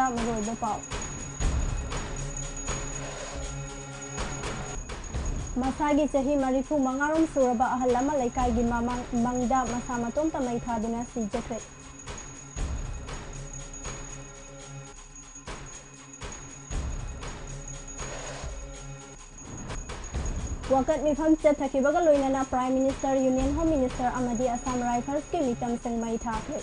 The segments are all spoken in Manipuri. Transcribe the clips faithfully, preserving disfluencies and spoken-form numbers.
ꯑꯃꯔꯣꯏꯕ ꯄꯥꯎ꯫ ꯃꯁꯥꯒꯤ ꯆꯍꯤ ꯃꯔꯤꯐꯨ ꯃꯉꯥꯔꯣꯝ ꯁꯨꯔꯕ ꯑꯍꯜ ꯑꯃ ꯂꯩꯀꯥꯏꯒꯤ ꯃꯃꯥꯡ ꯃꯪꯗ ꯃꯁꯥ ꯃꯇꯣꯝꯇ ꯃꯩ ꯊꯥꯗꯨꯅ ꯁꯤꯖꯈ꯭ꯔꯦ꯫ ꯋꯥꯀꯠ ꯃꯤꯐꯝ ꯆꯠꯊꯈꯤꯕꯒ ꯂꯣꯏꯅꯅ Prime Minister, Union Home Minister ꯑꯃꯗꯤ Assam Riflesꯀꯤ ꯃꯤꯇꯝꯁꯤꯡ ꯃꯩ ꯊꯥꯈ꯭ꯔꯦ꯫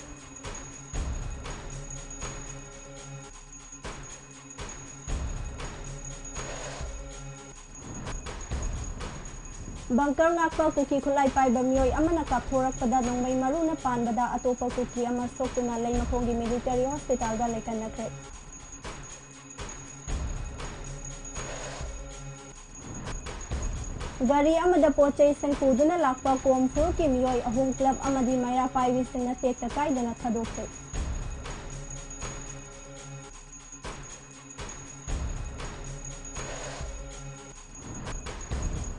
ꯕꯪꯀꯔ ꯉꯥꯛꯄ ꯀꯨꯀꯤ ꯈꯨꯠꯂꯥꯏ ꯄꯥꯏꯕ ꯃꯤꯑꯣꯏ ꯑꯃꯅ ꯀꯥꯞꯊꯣꯔꯛꯄꯗ ꯅꯣꯡꯃꯩ ꯃꯔꯨꯅ ꯄꯥꯟꯕꯗ ꯑꯇꯣꯞꯄ ꯀꯨꯀꯤ ꯑꯃ ꯁꯣꯛꯇꯨꯅ ꯂꯩꯃꯈꯣꯡꯒꯤ military hospitalꯗ ꯂꯩꯀꯠꯅꯈ꯭ꯔꯦ꯫ ꯒꯥꯔꯤ ꯑꯃꯗ ꯄꯣꯠ ꯆꯩꯁꯤꯡ ꯄꯨꯗꯨꯅ ꯂꯥꯛꯄ ꯀꯣꯝ ꯐꯨꯔꯨꯞꯀꯤ ꯃꯤꯑꯣꯏ ꯑꯍꯨꯝ club ꯑꯃꯗꯤ ꯃꯩꯔꯥ ꯄꯥꯏꯕꯤꯁꯤꯡꯅ ꯇꯦꯛꯇ ꯀꯥꯏꯗꯅ ꯊꯥꯗꯣꯛꯈ꯭ꯔꯦ꯫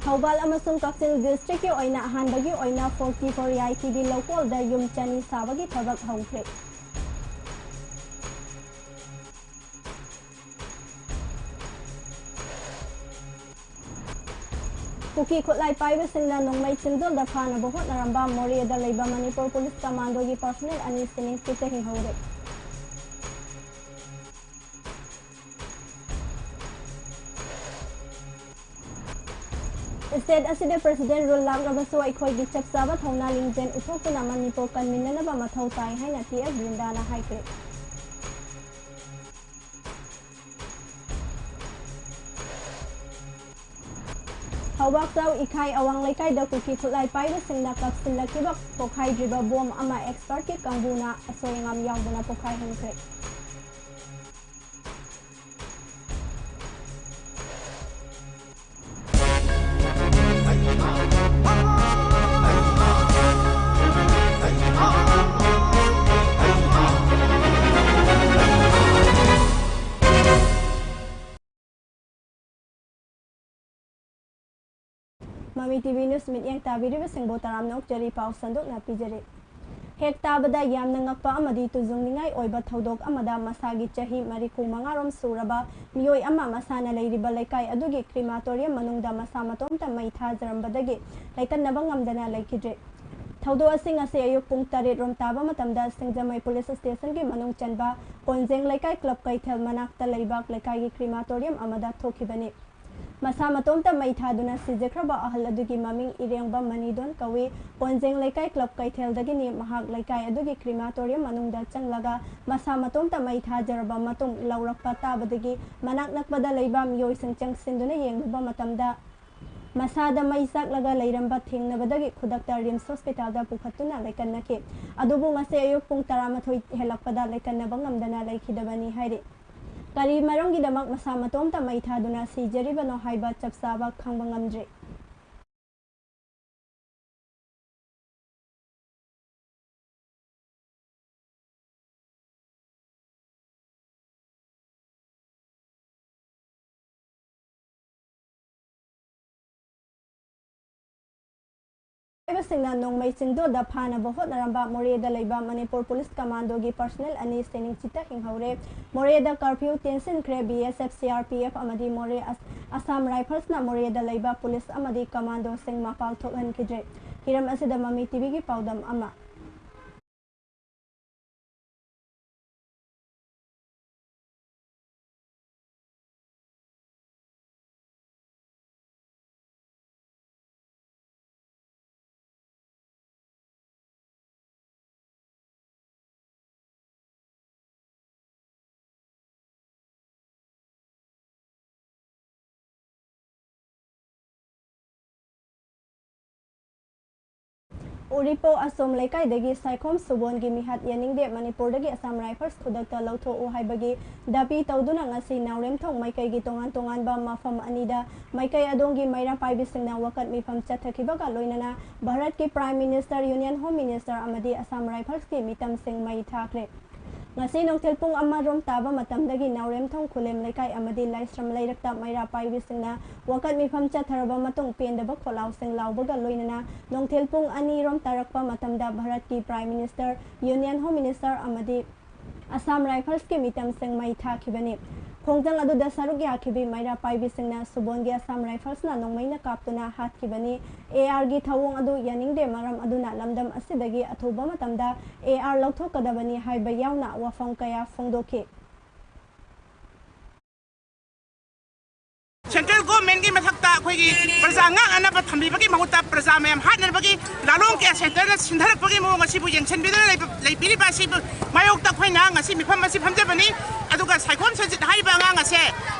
ꯊꯧꯕꯥꯜ ꯑꯃꯁꯨꯡ ꯀꯛꯆꯤꯡ districtꯀꯤ ꯑꯣꯏꯅ ꯑꯍꯥꯟꯕꯒꯤ ꯑꯣꯏꯅ forty four ꯌꯥꯏꯊꯤꯕꯤ ꯂꯧꯀꯣꯜꯗ ꯌꯨꯝ ꯆꯅꯤ ꯁꯥꯕꯒꯤ ꯊꯕꯛ ꯍꯧꯈ꯭ꯔꯦ꯫ ꯀꯨꯀꯤ ꯈꯨꯠꯂꯥꯏ ꯄꯥꯏꯕꯁꯤꯡꯅ ꯅꯣꯡꯃꯩ ꯆꯤꯡꯗꯣꯟꯗ ꯐꯥꯅꯕ ꯍꯣꯠꯅꯔꯝꯕ ꯃꯣꯔꯦꯗ ꯂꯩꯕ ꯃꯅꯤꯄꯨꯔ Police Commandoꯒꯤ personnel ꯑꯅꯤ ꯁꯤꯅꯤꯡ ꯁꯤꯠꯇ ꯍꯤꯡꯍꯧꯔꯦ꯫ State ꯑꯁꯤꯗ President rule ꯂꯥꯛꯂꯕꯁꯨ ꯑꯩꯈꯣꯏꯒꯤ ꯆꯞ ꯆꯥꯕ ꯊꯧꯅꯥ ꯂꯤꯡꯖꯦꯜ ꯎꯠꯊꯣꯛꯇꯨꯅ ꯃꯅꯤꯄꯨꯔ ꯀꯟꯃꯤꯟꯅꯅꯕ ꯃꯊꯧ ꯇꯥꯏ ꯍꯥꯏꯅ T F ꯕ꯭ꯔꯤꯟꯗꯥꯅ ꯍꯥꯏꯈ꯭ꯔꯦ꯫ ꯍꯧꯕꯥꯛꯆꯥꯎ ꯏꯈꯥꯏ ꯑꯋꯥꯡ ꯂꯩꯀꯥꯏꯗ ꯀꯨꯀꯤ ꯈꯨꯠꯂꯥꯏ ꯄꯥꯏꯕꯁꯤꯡꯅ ꯀꯥꯞꯁꯤꯜꯂꯛꯈꯤꯕ ꯄꯣꯈꯥꯏꯗ꯭ꯔꯤꯕ bomb ꯑꯃ expertꯀꯤ ꯀꯥꯡꯕꯨꯅ ꯑꯁꯣꯏ ꯑꯉꯥꯝ ꯌꯥꯎꯗꯅ ꯄꯣꯈꯥꯏꯍꯟꯈ꯭ꯔꯦ꯫ ꯃꯃꯤ T V News ꯃꯤꯠꯌꯦꯡ ꯇꯥꯕꯤꯔꯤꯕꯁꯤꯡꯕꯨ ꯇꯔꯥꯝꯅ ꯑꯣꯛꯆꯔꯤ꯫ ꯄꯥꯎ ꯁꯟꯗꯣꯛꯅ ꯄꯤꯖꯔꯤ꯫ ꯍꯦꯛ ꯇꯥꯕꯗ ꯌꯥꯝꯅ ꯉꯛꯄ ꯑꯃꯗꯤ ꯇꯨꯖꯨꯡꯅꯤꯡꯉꯥꯏ ꯑꯣꯏꯕ ꯊꯧꯗꯣꯛ ꯑꯃꯗ ꯃꯁꯥꯒꯤ ꯆꯍꯤ ꯃꯔꯤꯐꯨ ꯃꯉꯥꯔꯣꯝ ꯁꯨꯔꯕ ꯃꯤꯑꯣꯏ ꯑꯃ ꯃꯁꯥꯅ ꯂꯩꯔꯤꯕ ꯂꯩꯀꯥꯏ ꯑꯗꯨꯒꯤ crematorium ꯃꯅꯨꯡꯗ ꯃꯁꯥ ꯃꯇꯣꯝꯇ ꯃꯩ ꯊꯥꯖꯔꯝꯕꯗꯒꯤ ꯂꯩꯀꯠꯅꯕ ꯉꯝꯗꯅ ꯂꯩꯈꯤꯗ꯭ꯔꯦ꯫ ꯊꯧꯗꯣꯛ ꯑꯁꯤ ꯉꯁꯤ ꯑꯌꯨꯛ ꯄꯨꯡ ꯇꯔꯦꯠ ꯔꯣꯝ ꯇꯥꯕ ꯃꯇꯝꯗ ꯁꯤꯡꯖꯃꯩ police station ꯒꯤ ꯃꯅꯨꯡ ꯆꯟꯕ ꯀꯣꯟꯖꯦꯡ ꯂꯩꯀꯥꯏ club ꯀꯩꯊꯦꯜ ꯃꯅꯥꯛꯇ ꯂꯩꯕ ꯂꯩꯀꯥꯏꯒꯤ crematorium ꯑꯃꯗ ꯊꯣꯛꯈꯤꯕꯅꯤ꯫ ꯃꯁꯥ ꯃꯇꯣꯝꯇ ꯃꯩ ꯊꯥꯗꯨꯅ ꯁꯤꯖꯈ꯭ꯔꯕ ꯑꯍꯜ ꯑꯗꯨꯒꯤ ꯃꯃꯤꯡ ꯏꯔꯦꯡꯕꯝ ꯃꯅꯤꯗꯣꯟ ꯀꯧꯏ꯫ ꯀꯣꯟꯖꯦꯡ ꯂꯩꯀꯥꯏ club ꯀꯩꯊꯦꯜꯗꯒꯤꯅꯤ꯫ ꯃꯍꯥꯛ ꯂꯩꯀꯥꯏ ꯑꯗꯨꯒꯤ crematorium ꯃꯅꯨꯡꯗ ꯆꯪꯂꯒ ꯃꯁꯥ ꯃꯇꯣꯝꯇ ꯃꯩ ꯊꯥꯖꯔꯕ ꯃꯇꯨꯡ ꯂꯧꯔꯛꯄ ꯇꯥꯕꯗꯒꯤ ꯃꯅꯥꯛ ꯅꯛꯄꯗ ꯂꯩꯕ ꯃꯤꯑꯣꯏꯁꯤꯡ ꯆꯪꯁꯤꯟꯗꯨꯅ ꯌꯦꯡꯂꯨꯕ ꯃꯇꯝꯗ ꯃꯁꯥꯗ ꯃꯩ ꯆꯥꯛꯂꯒ ꯂꯩꯔꯝꯕ ꯊꯦꯡꯅꯕꯗꯒꯤ ꯈꯨꯗꯛꯇ RIMS hospital ꯗ ꯄꯨꯈꯠꯇꯨꯅ ꯂꯩꯀꯠꯅꯈꯤ꯫ ꯑꯗꯨꯕꯨ ꯉꯁꯤ ꯑꯌꯨꯛ ꯄꯨꯡ ꯇꯔꯥꯃꯥꯊꯣꯏ ꯍꯦꯜꯂꯛꯄꯗ ꯂꯩꯀꯠꯅꯕ ꯉꯝꯗꯅ ꯂꯩꯈꯤꯗꯕꯅꯤ ꯍꯥꯏꯔꯤ꯫ ꯀꯔꯤ ꯃꯔꯝꯒꯤꯗꯃꯛ ꯃꯁꯥ ꯃꯇꯣꯝꯇ ꯃꯩ ꯊꯥꯗꯨꯅ ꯁꯤꯖꯔꯤꯕꯅꯣ ꯍꯥꯏꯕ ꯆꯞ ꯆꯥꯕ ꯈꯪꯕ ꯉꯝꯗ꯭ꯔꯤ꯫ ꯍꯥꯏꯕꯁꯤꯡꯅ ꯅꯣꯡꯃꯩ ꯆꯤꯡꯗꯣꯟꯗ ꯐꯥꯅꯕ ꯍꯣꯠꯅꯔꯝꯕ ꯃꯣꯔꯦꯗ ꯂꯩꯕ ꯃꯅꯤꯄꯨꯔ police commando ꯒꯤ personnel ꯑꯅꯤ ꯁꯤꯅꯤꯡ ꯆꯤꯠꯇ ꯍꯤꯡꯍꯧꯔꯦ꯫ ꯃꯣꯔꯦꯗ curfew ꯇꯦꯟꯁꯤꯟꯈ꯭ꯔꯦ꯫ BSF, CRPF ꯑꯃꯗꯤ ꯃꯣꯔꯦ ꯑꯁ-, Assam Rifles ꯅ ꯃꯣꯔꯦꯗ ꯂꯩꯕ police ꯑꯃꯗꯤ commando ꯁꯤꯡ ꯃꯄꯥꯜ ꯊꯣꯛꯍꯟꯈꯤꯗ꯭ꯔꯦ꯫ ꯍꯤꯔꯝ ꯑꯁꯤꯗ ꯃꯃꯤ TV ꯒꯤ ꯄꯥꯎꯗꯝ ꯑꯃ꯫ ꯎꯔꯤꯄꯣꯛ ꯑꯁꯣꯝ ꯂꯩꯀꯥꯏꯗꯒꯤ ꯁꯥꯏꯈꯣꯝ ꯁꯨꯕꯣꯟꯒꯤ ꯃꯤꯍꯥꯠ ꯌꯦꯡꯅꯤꯡꯗꯦ, ꯃꯅꯤꯄꯨꯔꯗꯒꯤ Assam Rifles ꯈꯨꯗꯛꯇ ꯂꯧꯊꯣꯛꯎ ꯍꯥꯏꯕꯒꯤ ꯗꯥꯕꯤ ꯇꯧꯗꯨꯅ ꯉꯁꯤ ꯅꯥꯎꯔꯦꯝꯊꯣꯡ ꯃꯥꯏꯀꯩꯒꯤ ꯇꯣꯉꯥꯟ ꯇꯣꯉꯥꯟꯕ ꯃꯐꯝ ꯑꯅꯤꯗ ꯃꯥꯏꯀꯩ ꯑꯗꯣꯝꯒꯤ ꯃꯩꯔꯥ ꯄꯥꯏꯕꯤꯁꯤꯡꯅ ꯋꯥꯀꯠ ꯃꯤꯐꯝ ꯆꯠꯊꯈꯤꯕꯒ ꯂꯣꯏꯅꯅ ꯚꯥꯔꯠꯀꯤ Prime Minister, Union Home Minister ꯑꯃꯗꯤ Assam Rifles ꯀꯤ ꯃꯤꯇꯝꯁꯤꯡ ꯃꯩ ꯊꯥꯈ꯭ꯔꯦ꯫ ꯉꯁꯤ ꯅꯨꯡꯊꯤꯜ ꯄꯨꯡ ꯑꯃ ꯔꯣꯝ ꯇꯥꯕ ꯃꯇꯝꯗꯒꯤ ꯅꯥꯎꯔꯦꯝꯊꯣꯡ ꯈꯨꯂꯦꯝ ꯂꯩꯀꯥꯏ ꯑꯃꯗꯤ ꯂꯥꯏꯁ꯭ꯔꯝ ꯂꯩꯔꯛꯇ ꯃꯩꯔꯥ ꯄꯥꯏꯕꯤꯁꯤꯡꯅ ꯋꯥꯀꯠ ꯃꯤꯐꯝ ꯆꯠꯊꯔꯕ ꯃꯇꯨꯡ ꯄꯦꯟꯗꯕ ꯈꯣꯜꯂꯥꯎꯁꯤꯡ ꯂꯥꯎꯕꯒ ꯂꯣꯏꯅꯅ ꯅꯨꯡꯊꯤꯜ ꯄꯨꯡ ꯑꯅꯤ ꯔꯣꯝ ꯇꯥꯔꯛꯄ ꯃꯇꯝꯗ ꯚꯥꯔꯠꯀꯤ Prime Minister, Union Home Minister ꯑꯃꯗꯤ Assam Riflesꯀꯤ ꯃꯤꯇꯝꯁꯤꯡ ꯃꯩ ꯊꯥꯈꯤꯕꯅꯤ꯫ ꯈꯣꯡꯖꯪ ꯑꯗꯨꯗ ꯁꯔꯨꯛ ꯌꯥꯈꯤꯕꯤ ꯃꯩꯔꯥ ꯄꯥꯏꯕꯤꯁꯤꯡꯅ ꯁꯨꯕꯣꯟꯒꯤ Assam Riflesꯅ ꯅꯣꯡꯃꯩꯅ ꯀꯥꯞꯇꯨꯅ ꯍꯥꯠꯈꯤꯕꯅꯤ꯫ ARꯒꯤ ꯊꯧꯑꯣꯡ ꯑꯗꯨ ꯌꯥꯅꯤꯡꯗꯦ, ꯃꯔꯝ ꯑꯗꯨꯅ ꯂꯝꯗꯝ ꯑꯁꯤꯗꯒꯤ ꯑꯊꯨꯕ ꯃꯇꯝꯗ AR ꯂꯧꯊꯣꯛꯀꯗꯕꯅꯤ ꯍꯥꯏꯕ ꯌꯥꯎꯅ ꯋꯥꯐꯝ ꯀꯌꯥ ꯐꯣꯡꯗꯣꯛꯈꯤ꯫ Central Governmentꯀꯤ ꯃꯊꯛꯇ ꯑꯩꯈꯣꯏꯒꯤ ꯄ꯭ꯔꯖꯥ ꯉꯥꯛꯅꯅꯕ ꯊꯝꯕꯤꯕꯒꯤ ꯃꯍꯨꯠꯇ ꯄ꯭ꯔꯖꯥ ꯃꯌꯥꯝ ꯍꯥꯠꯅꯅꯕꯒꯤ ꯂꯥꯂꯣꯡ ꯀꯌꯥ centreꯅ ꯁꯤꯟꯊꯔꯛꯄꯒꯤ ꯃꯑꯣꯡ ꯑꯁꯤꯕꯨ ꯌꯦꯡꯁꯤꯟꯕꯤꯗꯨꯅ ꯂꯩꯕ-, ꯂꯩꯕꯤꯔꯤꯕ ꯑꯁꯤꯕꯨ ꯃꯥꯌꯣꯛꯇ ꯑꯩꯈꯣꯏꯅ ꯉꯁꯤ ꯃꯤꯐꯝ ꯑꯁꯤ ꯐꯝꯖꯕꯅꯤ꯫ ꯑꯗꯨꯒ ꯁꯥꯏꯈꯣꯝ ꯁꯟꯖꯤꯠ ꯍꯥꯏꯔꯤꯕ ꯑꯉꯥꯡ ꯑꯁꯦ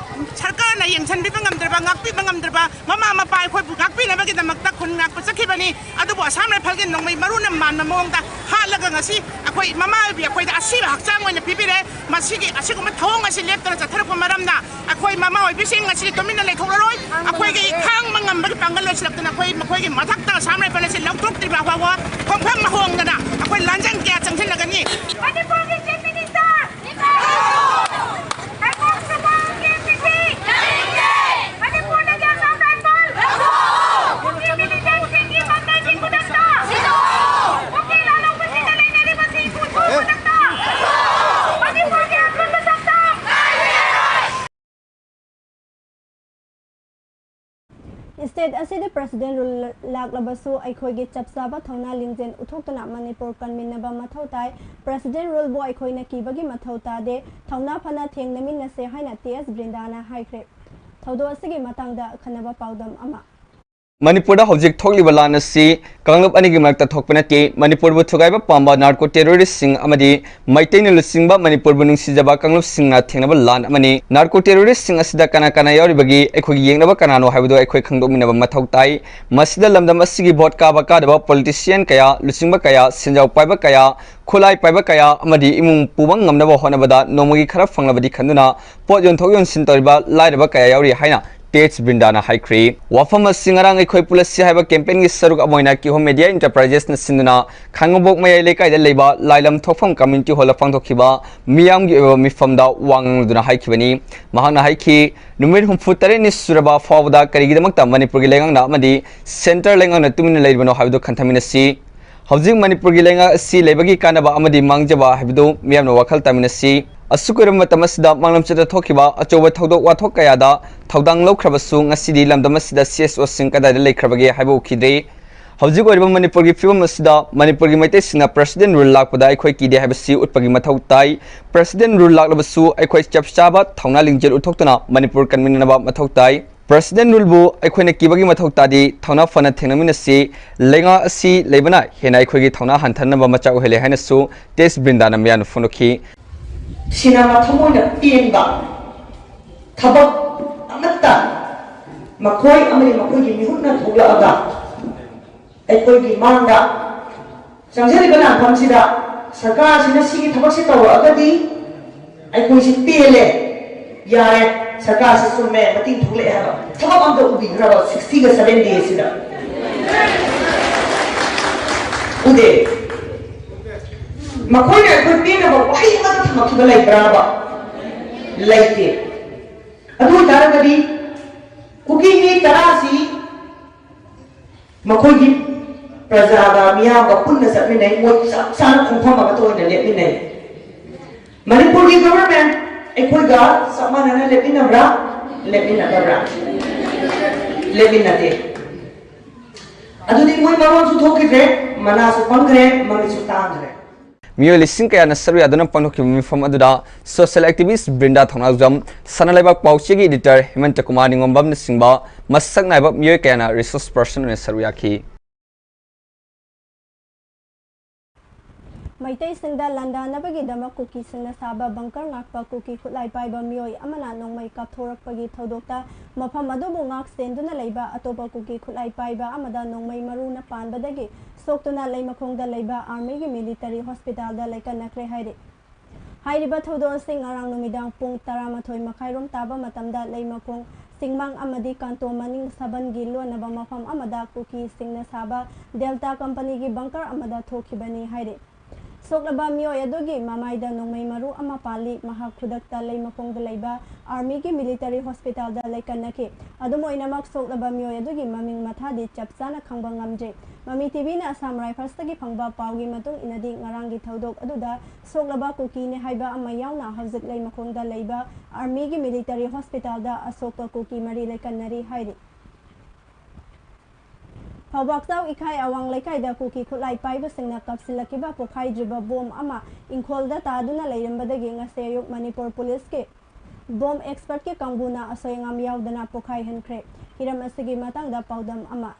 ꯁꯔꯀꯥꯔꯅ ꯌꯦꯡꯁꯤꯟꯕꯤꯕ ꯉꯝꯗ꯭ꯔꯕ, ꯉꯥꯛꯄꯤꯕ ꯉꯝꯗ꯭ꯔꯕ ꯃꯃꯥ ꯃꯄꯥ ꯑꯩꯈꯣꯏꯕꯨ ꯉꯥꯛꯄꯤꯅꯕꯒꯤꯗꯃꯛꯇ ꯈꯨꯟ ꯉꯥꯛꯄ ꯆꯠꯈꯤꯕꯅꯤ꯫ ꯑꯗꯨꯕꯨ Assam Riflesꯀꯤ ꯅꯣꯡꯃꯩ ꯃꯔꯨꯅ ꯃꯥꯟꯕ ꯃꯑꯣꯡꯗ ꯍꯥꯠꯂꯒ ꯉꯁꯤ ꯑꯩꯈꯣꯏ ꯃꯃꯥ ꯑꯣꯏꯕꯤ ꯑꯩꯈꯣꯏꯗ ꯑꯁꯤꯕ ꯍꯛꯆꯥꯡ ꯑꯣꯏꯅ ꯄꯤꯕꯤꯔꯦ꯫ ꯃꯁꯤꯒꯤ ꯑꯁꯤꯒꯨꯝꯕ ꯊꯧꯑꯣꯡ ꯑꯁꯤ ꯂꯦꯞꯇꯅ ꯆꯠꯊꯔꯛꯄ ꯃꯔꯝꯅ ꯑꯩꯈꯣꯏ ꯃꯃꯥ ꯑꯣꯏꯕꯤꯁꯤꯡ ꯉꯁꯤ ꯇꯨꯃꯤꯟꯅ ꯂꯩꯊꯣꯛꯂꯔꯣꯏ꯫ ꯑꯩꯈꯣꯏꯒꯤ ꯈꯥꯡꯕ ꯉꯝꯕꯒꯤ ꯄꯥꯡꯒꯜ ꯂꯣꯏꯁꯤꯜꯂꯛꯇꯅ ꯑꯩꯈꯣꯏ ꯃꯈꯣꯏꯒꯤ ꯃꯊꯛꯇ Assam Rifles ꯑꯁꯤ ꯂꯧꯊꯣꯛꯇ꯭ꯔꯤꯕ ꯐꯥꯎꯕ ꯈꯣꯡꯐꯝ ꯍꯣꯡꯗꯅ ꯑꯩꯈꯣꯏ ꯂꯥꯟꯖꯪ ꯀꯌꯥ ꯆꯪꯁꯤꯜꯂꯒꯅꯤ꯫ ꯃꯅꯤꯄꯨꯔꯒꯤ Chief Minister! ꯍꯥꯏꯀꯣꯛ ꯁꯨꯕꯥꯡ ꯀꯦ ꯄꯤ ꯄꯤ! ꯃꯅꯤꯄꯨꯔꯗꯒꯤ Assam Rifles! ꯀꯨꯀꯤ militantꯁꯤꯡꯒꯤ ꯃꯪꯒꯜꯒꯤ ꯈꯨꯗꯛꯇ! ꯀꯨꯀꯤ ꯂꯥꯂꯣꯡꯕꯁꯤꯡꯅ ꯂꯩꯅꯔꯤꯕꯁꯤ ꯏꯀꯨ ꯏꯀꯨꯒꯤ ꯈꯨꯗꯛꯇ! ꯃꯅꯤꯄꯨꯔꯒꯤ ꯑꯄꯨꯟꯕ ꯁꯛꯇꯝ! State ꯑꯁꯤꯗ President Rule ꯂꯥꯛꯂꯕꯁꯨ ꯑꯩꯈꯣꯏꯒꯤ ꯆꯞ ꯆꯥꯕ ꯊꯧꯅꯥ ꯂꯤꯡꯖꯦꯜ ꯎꯠꯊꯣꯛꯇꯨꯅ ꯃꯅꯤꯄꯨꯔ ꯀꯟꯃꯤꯟꯅꯕ ꯃꯊꯧ ꯇꯥꯏ꯫ President Ruleꯕꯨ ꯑꯩꯈꯣꯏꯅ ꯀꯤꯕꯒꯤ ꯃꯊꯧ ꯇꯥꯗꯦ꯫ ꯊꯧꯅꯥ ꯐꯅ ꯊꯦꯡꯅꯃꯤꯟꯅꯁꯦ ꯍꯥꯏꯅ ꯇꯤ ꯑꯦꯁ ꯕ꯭ꯔꯤꯟꯗꯥꯅ ꯍꯥꯏꯈ꯭ꯔꯦ꯫ ꯊꯧꯗꯣꯛ ꯑꯁꯤꯒꯤ ꯃꯇꯥꯡꯗ ꯑꯈꯟꯅꯕ ꯄꯥꯎꯗꯝ ꯑꯃ꯫ ꯃꯅꯤꯄꯨꯔꯗ ꯍꯧꯖꯤꯛ ꯊꯣꯛꯂꯤꯕ ꯂꯥꯟ ꯑꯁꯤ ꯀꯥꯡꯂꯨꯞ ꯑꯅꯤꯒꯤ ꯃꯔꯛꯇ ꯊꯣꯛꯄ ꯅꯠꯇꯦ꯫ ꯃꯅꯤꯄꯨꯔꯕꯨ ꯊꯨꯒꯥꯏꯕ ꯄꯥꯝꯕ narco terroristꯁꯤꯡ ꯑꯃꯗꯤ ꯃꯩꯇꯩꯅ ꯂꯨꯆꯤꯡꯕ ꯃꯅꯤꯄꯨꯔꯕꯨ ꯅꯨꯡꯁꯤꯖꯕ ꯀꯥꯡꯂꯨꯞꯁꯤꯡꯅ ꯊꯦꯡꯅꯕ ꯂꯥꯟ ꯑꯃꯅꯤ꯫ Narco terroristꯁꯤꯡ ꯑꯁꯤꯗ ꯀꯅꯥ ꯀꯅꯥ ꯌꯥꯎꯔꯤꯕꯒꯦ? ꯑꯩꯈꯣꯏꯒꯤ ꯌꯦꯡꯅꯕ ꯀꯅꯥꯅꯣ ꯍꯥꯏꯕꯗꯨ ꯑꯩꯈꯣꯏ ꯈꯪꯗꯣꯛꯃꯤꯟꯅꯕ ꯃꯊꯧ ꯇꯥꯏ꯫ ꯃꯁꯤꯗ ꯂꯝꯗꯝ ꯑꯁꯤꯒꯤ vote ꯀꯥꯕ ꯀꯥꯗꯕ politician ꯀꯌꯥ, ꯂꯨꯆꯤꯡꯕ ꯀꯌꯥ, ꯁꯦꯟꯖꯥꯎ ꯄꯥꯏꯕ ꯀꯌꯥ, ꯈꯨꯠꯂꯥꯏ ꯄꯥꯏꯕ ꯀꯌꯥ ꯑꯃꯗꯤ ꯏꯃꯨꯡ ꯄꯨꯕ ꯉꯝꯅꯕ ꯍꯣꯠꯅꯕꯗ ꯅꯣꯡꯃꯒꯤ ꯈꯔ ꯐꯪꯂꯕꯗꯤ ꯈꯟꯗꯨꯅ ꯄꯣꯠ ꯌꯣꯟꯊꯣꯛ ꯌꯣꯟꯁꯤꯟ ꯇꯧꯔꯤꯕ ꯂꯥꯏꯔꯕ ꯀꯌꯥ ꯌꯥꯎꯔꯤ ꯍꯥꯏꯅ ꯇꯦꯖ ꯕ꯭ꯔꯤꯟꯗꯥꯅ ꯍꯥꯏꯈ꯭ꯔꯤ꯫ ꯋꯥꯐꯝ ꯑꯁꯤ ꯉꯔꯥꯡ ꯑꯩꯈꯣꯏ ꯄꯨꯂꯁꯤ ꯍꯥꯏꯕ campaign ꯒꯤ ꯁꯔꯨꯛ ꯑꯃ ꯑꯣꯏꯅ ꯀꯤꯍꯣꯝ Media Enterprises ꯅ ꯁꯤꯟꯗꯨꯅ ꯈꯥꯡꯉꯕꯣꯛ ꯃꯌꯥꯏ ꯂꯩꯀꯥꯏꯗ ꯂꯩꯕ ꯂꯥꯏꯂꯝ ꯊꯣꯛꯐꯝ community hall ꯗ ꯄꯥꯡꯊꯣꯛꯈꯤꯕ ꯃꯤꯌꯥꯝꯒꯤ ꯑꯣꯏꯕ ꯃꯤꯐꯝꯗ ꯋꯥ ꯉꯥꯡꯂꯗꯨꯅ ꯍꯥꯏꯈꯤꯕꯅꯤ꯫ ꯃꯍꯥꯛꯅ ꯍꯥꯏꯈꯤ, ꯅꯨꯃꯤꯠ ꯍꯨꯝꯐꯨ ꯇꯔꯦꯠꯅꯤ ꯁꯨꯔꯕ ꯐꯥꯎꯕꯗ ꯀꯔꯤꯒꯤꯗꯃꯛꯇ ꯃꯅꯤꯄꯨꯔꯒꯤ ꯂꯩꯉꯥꯛꯅ ꯑꯃꯗꯤ centre ꯂꯩꯉꯥꯛꯅ ꯇꯨꯃꯤꯟꯅ ꯂꯩꯔꯤꯕꯅꯣ ꯍꯥꯏꯕꯗꯨ ꯈꯟꯊꯃꯤꯟꯅꯁꯤ꯫ ꯍꯧꯖꯤꯛ ꯃꯅꯤꯄꯨꯔꯒꯤ ꯂꯩꯉꯥꯛ ꯑꯁꯤ ꯂꯩꯕꯒꯤ ꯀꯥꯟꯅꯕ ꯑꯃꯗꯤ ꯃꯥꯡꯖꯕ ꯍꯥꯏꯕꯗꯨ ꯃꯤꯌꯥꯝꯅ ꯋꯥꯈꯜ ꯇꯥꯃꯤꯟꯅꯁꯤ꯫ ꯑꯁꯨꯛ ꯑꯣꯏꯔꯕ ꯃꯇꯝ ꯑꯁꯤꯗ ꯃꯥꯂꯦꯝ ꯆꯠꯇ ꯊꯣꯛꯈꯤꯕ ꯑꯆꯧꯕ ꯊꯧꯗꯣꯛ ꯋꯥꯊꯣꯛ ꯀꯌꯥꯗ ꯊꯧꯗꯥꯡ ꯂꯧꯈ꯭ꯔꯕꯁꯨ ꯉꯁꯤꯗꯤ ꯂꯝꯗꯝ ꯑꯁꯤꯗ C S O ꯁꯤꯡ ꯀꯗꯥꯏꯗ ꯂꯩꯈ꯭ꯔꯕꯒꯦ ꯍꯥꯏꯕ ꯎꯈꯤꯗ꯭ꯔꯦ꯫ ꯍꯧꯖꯤꯛ ꯑꯣꯏꯔꯤꯕ ꯃꯅꯤꯄꯨꯔꯒꯤ ꯐꯤꯕꯝ ꯑꯁꯤꯗ ꯃꯅꯤꯄꯨꯔꯒꯤ ꯃꯩꯇꯩꯁꯤꯡꯅ President rule ꯂꯥꯛꯄꯗ ꯑꯩꯈꯣꯏ ꯀꯤꯗꯦ ꯍꯥꯏꯕꯁꯤ ꯎꯠꯄꯒꯤ ꯃꯊꯧ ꯇꯥꯏ꯫ President rule ꯂꯥꯛꯂꯕꯁꯨ ꯑꯩꯈꯣꯏ ꯆꯞ ꯆꯥꯕ ꯊꯧꯅꯥ ꯂꯤꯡꯖꯦꯜ ꯎꯠꯊꯣꯛꯇꯨꯅ ꯃꯅꯤꯄꯨꯔ ꯀꯟꯃꯤꯟꯅꯅꯕ ꯃꯊꯧ ꯇꯥꯏ꯫ President rule ꯕꯨ ꯑꯩꯈꯣꯏꯅ ꯀꯤꯕꯒꯤ ꯃꯊꯧ ꯇꯥꯗꯦ, ꯊꯧꯅꯥ ꯐꯅ ꯊꯦꯡꯅꯃꯤꯟꯅꯁꯤ꯫ ꯂꯩꯉꯥꯛ ꯑꯁꯤ ꯂꯩꯕꯅ ꯍꯦꯟꯅ ꯑꯩꯈꯣꯏꯒꯤ ꯊꯧꯅꯥ ꯍꯟꯊꯅꯕ ꯃꯆꯥꯛ ꯑꯣꯏꯍꯜꯂꯦ ꯍꯥꯏꯅꯁꯨ ꯇꯦꯖ ꯕ꯭ꯔꯤꯟꯗꯥꯅ ꯃꯤꯌꯥꯝꯗ ꯐꯣꯡꯗꯣꯛꯈꯤ꯫ ꯁꯤꯅ ꯃꯊꯃꯣꯏꯅ ꯄꯦꯟꯕ ꯊꯕꯛ ꯑꯃꯠꯇ ꯃꯈꯣꯏ ꯑꯃꯗꯤ ꯃꯈꯣꯏꯒꯤ ꯃꯤꯍꯨꯠꯅ ꯊꯣꯛꯂꯛꯑꯒ ꯑꯩꯈꯣꯏꯒꯤ ꯃꯥꯡꯗ ꯆꯪꯖꯔꯤꯕ ꯂꯥꯟꯐꯝꯁꯤꯗ ꯁꯔꯀꯥꯔꯁꯤꯅ ꯁꯤꯒꯤ ꯊꯕꯛꯁꯤ ꯇꯧꯔꯛꯑꯒꯗꯤ ꯑꯩꯈꯣꯏꯁꯤ ꯄꯦꯜꯂꯦ, ꯌꯥꯔꯦ, ꯁꯔꯀꯥꯔꯁꯤ ꯆꯨꯝꯃꯦ, ꯃꯇꯤꯡ ꯊꯣꯛꯂꯛꯑꯦ ꯍꯥꯏꯕ ꯊꯕꯛ ꯑꯝꯇ ꯎꯕꯤꯈ꯭ꯔꯕ sixty ꯒ seven days ꯁꯤꯗ? ꯎꯗꯦ꯫ ꯃꯈꯣꯏꯅ ꯑꯩꯈꯣꯏ ꯄꯦꯟꯅꯕ ꯋꯥꯍꯩ ꯑꯃꯠꯇ ꯊꯝꯃꯛꯈꯤꯕ ꯂꯩꯕ꯭ꯔꯥꯕ? ꯂꯩꯇꯦ꯫ ꯑꯗꯨ ꯑꯣꯏꯇꯥꯔꯒꯗꯤ ꯀꯨꯀꯤ ꯃꯤ ꯇꯔꯥꯁꯤ ꯃꯈꯣꯏꯒꯤ ꯄ꯭ꯔꯖꯥꯒ ꯃꯤꯌꯥꯝꯒ ꯄꯨꯟꯅ ꯆꯠꯃꯤꯟꯅꯩ, ꯃꯣꯏ ꯆꯞ ꯆꯥꯅ ꯈꯣꯡꯐꯝ ꯑꯃꯠꯇ ꯑꯣꯏꯅ ꯂꯦꯞꯃꯤꯟꯅꯩ꯫ ꯃꯅꯤꯄꯨꯔꯒꯤ government ꯑꯩꯈꯣꯏꯒ ꯆꯞ ꯃꯥꯟꯅꯅ ꯂꯦꯞꯃꯤꯟꯅꯕ꯭ꯔꯥ? ꯂꯦꯞꯃꯤꯟꯅꯗꯕ꯭ꯔꯥ? ꯂꯦꯞꯃꯤꯟꯅꯗꯦ꯫ ꯑꯗꯨꯗꯤ ꯃꯣꯏ ꯃꯔꯣꯟꯁꯨ ꯊꯣꯛꯈꯤꯗ꯭ꯔꯦ, ꯃꯅꯥꯁꯨ ꯄꯪꯈ꯭ꯔꯦ, ꯃꯃꯤꯠꯁꯨ ꯇꯥꯡꯈ꯭ꯔꯦ꯫ ꯃꯤꯑꯣꯏ ꯂꯤꯁꯤꯡ ꯀꯌꯥꯅ ꯁꯔꯨꯛ ꯌꯥꯗꯨꯅ ꯄꯥꯡꯊꯣꯛꯈꯤꯕ ꯃꯤꯐꯝ ꯑꯗꯨꯗ social activist ꯕ꯭ꯔꯤꯟꯗꯥ ꯊꯧꯅꯥꯎꯖꯝ, ꯁꯅꯥ ꯂꯩꯕꯥꯛ ꯄꯥꯎꯆꯦꯒꯤ editor ꯍꯦꯃꯟꯇ ꯀꯨꯃꯥꯔ ꯅꯤꯉꯣꯝꯕꯝꯅꯆꯤꯡꯕ ꯃꯁꯛ ꯅꯥꯏꯕ ꯃꯤꯑꯣꯏ ꯀꯌꯥꯅ resource person ꯑꯣꯏꯅ ꯁꯔꯨꯛ ꯌꯥꯈꯤ꯫ ꯃꯩꯇꯩꯁꯤꯡꯗ ꯂꯥꯟꯗꯥꯅꯕꯒꯤꯗꯃꯛ ꯀꯨꯀꯤꯁꯤꯡꯅ ꯁꯥꯕ bunker ꯉꯥꯛꯄ ꯀꯨꯀꯤ ꯈꯨꯠꯂꯥꯏ ꯄꯥꯏꯕ ꯃꯤꯑꯣꯏ ꯑꯃꯅ ꯅꯣꯡꯃꯩ ꯀꯥꯞꯊꯣꯔꯛꯄꯒꯤ ꯊꯧꯗꯣꯛꯇ ꯃꯐꯝ ꯑꯗꯨꯕꯨ ꯉꯥꯛ ꯁꯦꯟꯗꯨꯅ ꯂꯩꯕ ꯑꯇꯣꯞꯄ ꯀꯨꯀꯤ ꯈꯨꯠꯂꯥꯏ ꯄꯥꯏꯕ ꯑꯃꯗ ꯅꯣꯡꯃꯩ ꯃꯔꯨꯅ ꯄꯥꯟꯕꯗꯒꯤ ꯁꯣꯛꯇꯨꯅ ꯂꯩꯃꯈꯣꯡꯗ ꯂꯩꯕ army ꯒꯤ military hospital ꯗ ꯂꯥꯏꯀꯠꯅꯈ꯭ꯔꯦ ꯍꯥꯏꯔꯤ꯫ ꯍꯥꯏꯔꯤꯕ ꯊꯧꯗꯣꯛ ꯑꯁꯤ ꯉꯔꯥꯡ ꯅꯨꯃꯤꯗꯥꯡ ꯄꯨꯡ ꯇꯔꯥꯃꯥꯊꯣꯏ ꯃꯈꯥꯏꯔꯣꯝ ꯇꯥꯕ ꯃꯇꯝꯗ ꯂꯩꯃꯈꯣꯡ ꯁꯤꯡꯃꯥꯡ ꯑꯃꯗꯤ ꯀꯥꯟꯇꯣ ꯃꯅꯤꯡ ꯁꯕꯟꯒꯤ ꯂꯣꯟꯅꯕ ꯃꯐꯝ ꯑꯃꯗ ꯀꯨꯀꯤꯁꯤꯡꯅ ꯁꯥꯕ ꯗꯦꯜꯇꯥ ꯀꯝꯄꯅꯤꯒꯤ ꯕꯪꯀꯔ ꯑꯃꯗ ꯊꯣꯛꯈꯤꯕꯅꯤ ꯍꯥꯏꯔꯤ꯫ ꯁꯣꯛꯂꯕ ꯃꯤꯑꯣꯏ ꯑꯗꯨꯒꯤ ꯃꯃꯥꯏꯗ ꯅꯣꯡꯃꯩ ꯃꯔꯨ ꯑꯃ ꯄꯥꯜꯂꯤ꯫ ꯃꯍꯥꯛ ꯈꯨꯗꯛꯇ ꯂꯩꯃꯈꯣꯡꯗ ꯂꯩꯕ ꯑꯥꯔꯃꯤꯒꯤ ꯃꯤꯂꯤꯇꯔꯤ ꯍꯣꯁꯄꯤꯇꯥꯜꯗ ꯂꯩꯀꯠꯅꯈꯤ꯫ ꯑꯗꯨꯝ ꯑꯣꯏꯅꯃꯛ, ꯁꯣꯛꯂꯕ ꯃꯤꯑꯣꯏ ꯑꯗꯨꯒꯤ ꯃꯃꯤꯡ ꯃꯊꯥꯗꯤ ꯆꯞ ꯆꯥꯅ ꯈꯪꯕ ꯉꯝꯗ꯭ꯔꯤ꯫ ꯃꯃꯤ ꯇꯤꯚꯤꯅ ꯑꯁꯥꯝ ꯔꯥꯏꯐꯜꯁꯇꯒꯤ ꯐꯪꯕ ꯄꯥꯎꯒꯤ ꯃꯇꯨꯡ ꯏꯟꯅꯗꯤ, ꯉꯔꯥꯡꯒꯤ ꯊꯧꯗꯣꯛ ꯑꯗꯨꯗ ꯁꯣꯛꯂꯕ ꯀꯨꯀꯤꯅꯤ ꯍꯥꯏꯕ ꯑꯃ ꯌꯥꯎꯅ ꯍꯧꯖꯤꯛ ꯂꯩꯃꯈꯣꯡꯗ ꯂꯩꯕ ꯑꯥꯔꯃꯤꯒꯤ ꯃꯤꯂꯤꯇꯔꯤ ꯍꯣꯁꯄꯤꯇꯥꯜꯗ ꯑꯁꯣꯛꯄ ꯀꯨꯀꯤ ꯃꯔꯤ ꯂꯩꯀꯠꯅꯔꯤ ꯍꯥꯏꯔꯤ꯫ ꯐꯧꯕꯥꯛꯆꯥꯎ ꯏꯈꯥꯏ ꯑꯋꯥꯡ ꯂꯩꯀꯥꯏꯗ ꯀꯨꯀꯤ ꯈꯨꯠꯂꯥꯏ ꯄꯥꯏꯕꯁꯤꯡꯅ ꯀꯥꯞꯁꯤꯜꯂꯛꯈꯤꯕ ꯄꯣꯈꯥꯏꯗ꯭ꯔꯤꯕ ꯕꯣꯝ ꯑꯃ ꯏꯪꯈꯣꯜꯗ ꯇꯥꯗꯨꯅ ꯂꯩꯔꯝꯕꯗꯒꯤ ꯉꯁꯤ ꯑꯌꯨꯛ ꯃꯅꯤꯄꯨꯔ ꯄꯨꯂꯤꯁꯀꯤ ꯕꯣꯝ ꯑꯦꯛꯁꯄꯔꯠꯀꯤ ꯀꯥꯡꯕꯨꯅ ꯑꯁꯣꯏ ꯑꯉꯥꯝ ꯌꯥꯎꯗꯅ ꯄꯣꯈꯥꯏꯍꯟꯈ꯭ꯔꯦ꯫ ꯍꯤꯔꯝ ꯑꯁꯤꯒꯤ ꯃꯇꯥꯡꯗ ꯄꯥꯎꯗꯝ ꯑꯃ꯫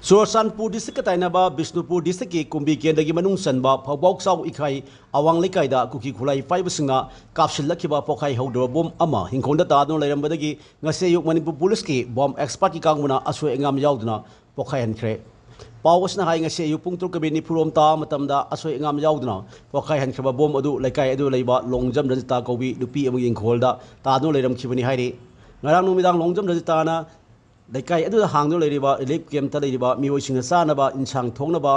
ꯆꯨꯔꯆꯥꯟꯄꯨꯔ ꯗꯤꯁꯇ꯭ꯔꯤꯛꯀ ꯇꯥꯏꯅꯕ ꯕꯤꯁꯅꯨꯄꯨꯔ ꯗꯤꯁꯇ꯭ꯔꯤꯛꯀꯤ ꯀꯨꯝꯕꯤ ꯀꯦꯟꯗ꯭ꯔꯒꯤ ꯃꯅꯨꯡ ꯆꯟꯕ ꯐꯧꯕꯥꯎꯆꯥꯎ ꯏꯈꯥꯏ ꯑꯋꯥꯡ ꯂꯩꯀꯥꯏꯗ ꯀꯨꯀꯤ ꯈꯨꯠꯂꯥꯏ ꯄꯥꯏꯕꯁꯤꯡꯅ ꯀꯥꯞꯁꯤꯜꯂꯛꯈꯤꯕ ꯄꯣꯈꯥꯏ ꯍꯧꯗ꯭ꯔꯕ ꯕꯣꯝ ꯑꯃ ꯏꯪꯈꯣꯜꯗ ꯇꯥꯗꯨꯅ ꯂꯩꯔꯝꯕꯗꯒꯤ ꯉꯁꯤ ꯑꯌꯨꯛ ꯃꯅꯤꯄꯨꯔ ꯄꯨꯂꯤꯁꯀꯤ ꯕꯣꯝ ꯑꯦꯛꯁꯄꯔꯠꯀꯤ ꯀꯥꯡꯕꯨꯅ ꯑꯁꯣꯏ ꯑꯉꯥꯝ ꯌꯥꯎꯗꯅ ꯄꯣꯈꯥꯏꯍꯟꯈ꯭ꯔꯦ꯫ ꯄꯥꯎ ꯑꯁꯤꯅ ꯍꯥꯏ, ꯉꯁꯤ ꯑꯌꯨꯛ ꯄꯨꯡ ꯇꯔꯨꯛꯀ ꯃꯤꯅꯤꯠ ꯅꯤꯐꯨꯔꯣꯝ ꯇꯥꯕ ꯃꯇꯝꯗ ꯑꯁꯣꯏ ꯑꯉꯥꯝ ꯌꯥꯎꯗꯅ ꯄꯣꯈꯥꯏꯍꯟꯈ꯭ꯔꯕ ꯕꯣꯝ ꯑꯗꯨ ꯂꯩꯀꯥꯏ ꯑꯗꯨꯗ ꯂꯩꯕ ꯂꯣꯡꯖꯝ ꯔꯖꯤꯇꯥ ꯀꯧꯕꯤ ꯅꯨꯄꯤ ꯑꯃꯒꯤ ꯏꯪꯈꯣꯜꯗ ꯇꯥꯗꯨꯅ ꯂꯩꯔꯝꯈꯤꯕꯅꯤ ꯍꯥꯏꯔꯤ꯫ ꯉꯔꯥꯡ ꯅꯨꯃꯤꯗꯥꯡ ꯂꯣꯡꯖꯝ ꯔꯖꯤꯇꯥꯅ ꯂꯩꯀꯥꯏ ꯑꯗꯨꯗ ꯍꯥꯡꯗꯨꯅ ꯂꯩꯔꯤꯕ ꯔꯤꯂꯤꯐ ꯀꯦꯝꯞꯇ ꯂꯩꯔꯤꯕ ꯃꯤꯑꯣꯏꯁꯤꯡꯅ ꯆꯥꯅꯕ ꯏꯟꯁꯥꯡ ꯊꯣꯡꯅꯕ